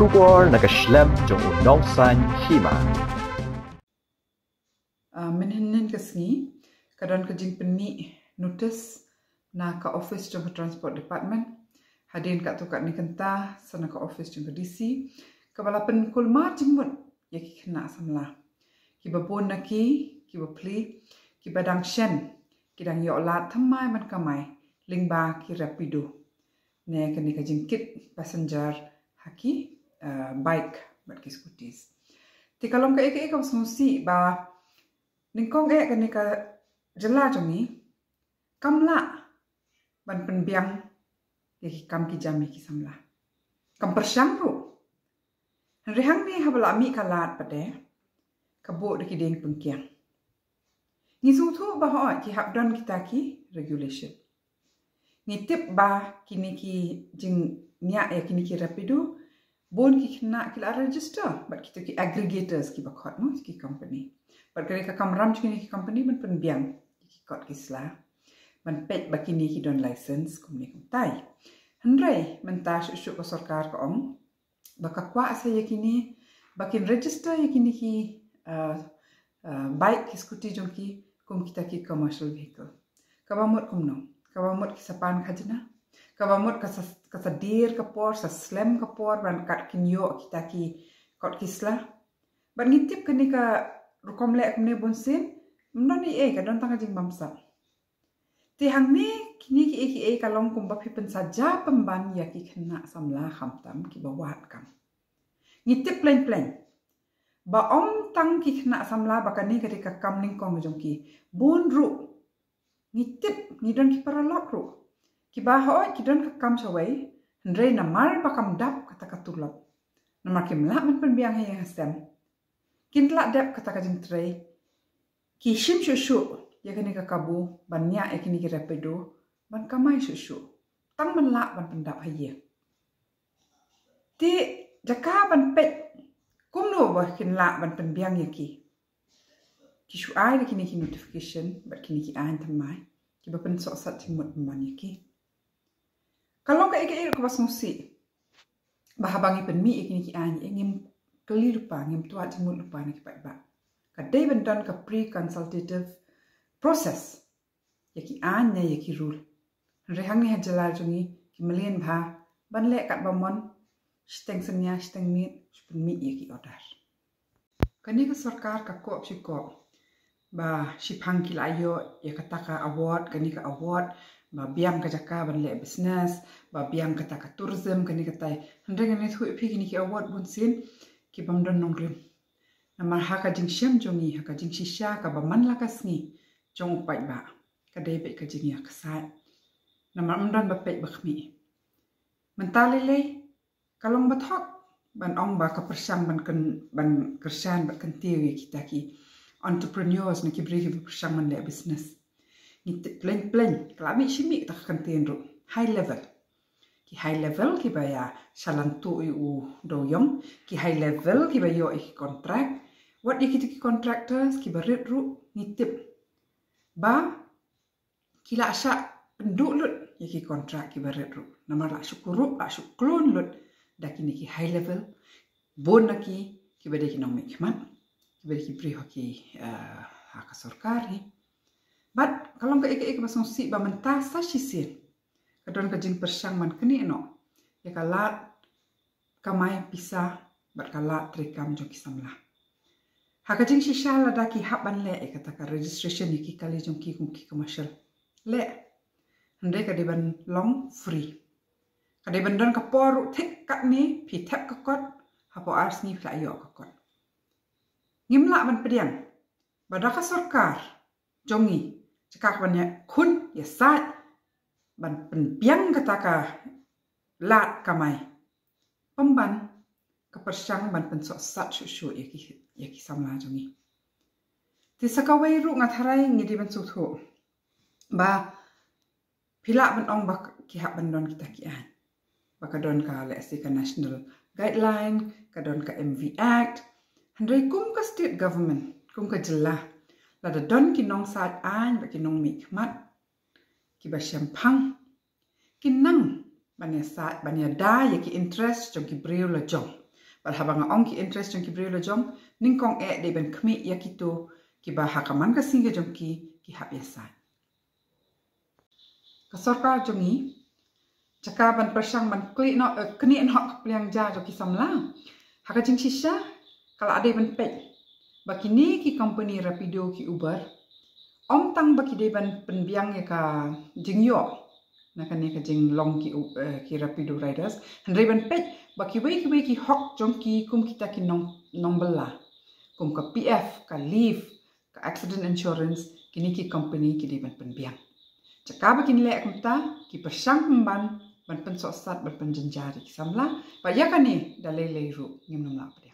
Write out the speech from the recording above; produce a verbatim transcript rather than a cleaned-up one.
Khubor na ka shlem jong u nongsan hima. Ah, mynhynnin ka sngi ka don ka jingpynmih notice na ka office jong ka Transport Department. Hadien katto katne kynta sa na ka office jong ka D C, kaba la pynkulmar jingmut ïa ki khynnah samla. Kiba bun na ki, kiba pli, kiba dang shen, ki dang ïoh lad thymmai ban kamai lyngba ki Rapido ne kane ka jingkit passenger ha ki, eh, bike bad ki scooties. Te ka long kaei kaei kaba sngewsih ba nyngkong eh kane ka jylla jong ngi kam lah ban pynbiang ïa ki kam ki jam ïa ki samla. Kam pyrshang ruh. Hynrei hangne haba la mih ka lad pat de, ka buh da ki dieng pyngkiang. Ngi sngewthuh ba hooid ki hap don kita ki regulation. Ngi tip ba kine ki jingniah ïa kine ki Rapido, bun ki khynnah ki la register bad kita ki aggregators kiba khot, mo, ki company. Bad ka dei ka kamram jong kine ki company ban pynbiang ki kot ki sla, ban peit ba kine ki don license kumne kumtai. Hynrei mynta shuh shuh ka sorkar ka ong ba ka kwah sa ïa kine ba kin register ïa kine ki, uh, uh, bike ki scooty jong ki kum kita ki commercial vehicle. Kaba mut kumno? Kaba mut ki sa pan khajna? Kaba mut ka sa, ka sa dier ka por, sa slem ka por ban kat kin ïoh kita ki kot ki sla? Bad ngi tip kane ka rukom leh kumne bun sien ym don ei ei, ka don tang ka jingbamsap. Te hangne kine kiei kiei ka long kumba phi pynsaja pynban ïa ki khynnah samla khamtam kiba wad kam. Ngi tip pleng pleng ba ym tang ki khynnah samla ba kane ka dei ka kam nyngkong jong ki. Bun ruh ngi tip ngi don ki paralok ruh kiba hooid ki don ka kam shawei, hynrei namar ba kam dap kata ka tulop, namar kim lah ban pynbiang ha ïing ha sem, kin lah dep kata ka jingtrei, ki shim shuh shuh ïa kane ka kabu ban niah ïa kine ki Rapido ban kamai shuh shuh tang ban lah ban pyndap ha ïing. Te jaka ban peit kumno ba kin lah ban pynbiang ïa ki, ki shu ai da kine ki notification bad kine ki aiñ thymmai kiba pynsohsat jingmut pynban ïa ki. Ka long kaei kaei kaba sngewsih ba haba ngi pynmih ïa kine ki aiñ, eh, ngim kylli lypa, ngim tuat jingmut lypa na ki paidbah. Ka dei ban don ka pre-consultative process ïa ki aiñ ne ïa ki rule. Hynrei hangne ha jylla jong ngi ki mlien bha ban leh katba mon, shiteng synñia shiteng miet shu pynmih ïa ki order. Kane ka sorkar ka kob shi kob ba shiphang ki la ïoh ïa kata ka award, kane ka award ba biang ka jaka ban leh business, ba biang kata ka tourism, kane katai. Hynrei ngan ïathuh ïa phi kine ki award bun sien ki bym don nongrim. Namar ha ka jingshem jong ngi, ha ka jingshisha kaba man la ka sngi jong u paidbah, ka dei beit ka jingïaksaid. Namar ym don ba peit ba khmih. Mynta lei lei ka long ba thok ban ong ba ka pyrshang ban kyn, ban kyrshan bad kyntiew ïa kita ki entrepreneurs ne ki briew kiba pyrshang ban leh business. Ngi tip pleng pleng ka la mih shi mih kata ka kyntien ruh, high level. Ki high level kiba ïa shalan tuh ïa u dewïong, ki high level kiba ïoh ïa ki contract. Wat ïa kita ki contractors kiba rit ruh ngi tip ba ki la shah pynduh lut ïa ki contract kiba rit ruh. Namar la shu kurup, la shu klun lut da kine ki high level. Bun na ki kiba dei ki nongmihkhmat, kiba dei ki briew ha ki, eh, ha ka sorkar hi. Bad ka long kaei kaei kaba sngewsih ba mynta sa shisien ka don ka jingpyrshang ban knieh noh ïa ka lad kamai pisa bad ka lad treikam jong ki samla. Ha ka jingshisha lada ki hap ban leh ïa kata ka registration ïa ki kali jong ki kum ki commercial, leh. Hynrei ka dei ban long free. Ka dei ban don ka por ruh thik katne phi thep ka kot, hapoh ar sngi phi la ïoh ka kot. Ngim lah ban pdiang ba da ka sorkar jong ngi, jaka ka ban ïakhun ïasaid ban pynbiang kata ka lad kamai, pynban ka pyrshang ban pynsohsat shuh shuh ïa ki, ïa ki samla jong ngi. Te sa kawei ruh nga tharai ngi dei ban sngewthuh ba phi lah ban ong ba ki hap ban don kita ki aiñ, ba ka don ka, let's say, ka national guideline, ka don ka M V Act. Hynrei kum ka state government, kum ka jylla, lada don ki nongsaid aiñ bad ki nongmihkhmat kiba shemphang, ki nang ban ïasaid, ban ïada ïa ki interest jong ki briew la jong. Bad haba nga ong ki interest jong ki briew la jong, nyngkong eh dei ban khmih ïa kito kiba ha ka man ka sngi ka jong ki ki hap ïasaid. Ka sorkar jong ngi, jaka ban pyrshang ban knieh noh, eh, knieh noh ka pliang ja jong ki samla, ha ka jingshisha ka la dei ban peit ba kine ki company Rapido ki Uber, ym tang ba ki dei ban pynbiang ïa ka jingïoh na kane ka jinglong ki, eh, ki Rapido riders, hynrei ban peit ba kiwei kiwei ki hok jong ki kum kita ki nong, nongbylla, kum ka P F, ka leave, ka accident insurance, kine ki company ki dei ban pynbiang. Jaka ba kin leh kumta, ki pyrshang pynban ban pynsohsat, ban pynjynjar ïa ki samla, bad ïa kane da lei lei ruh ngim nym lah pdiang.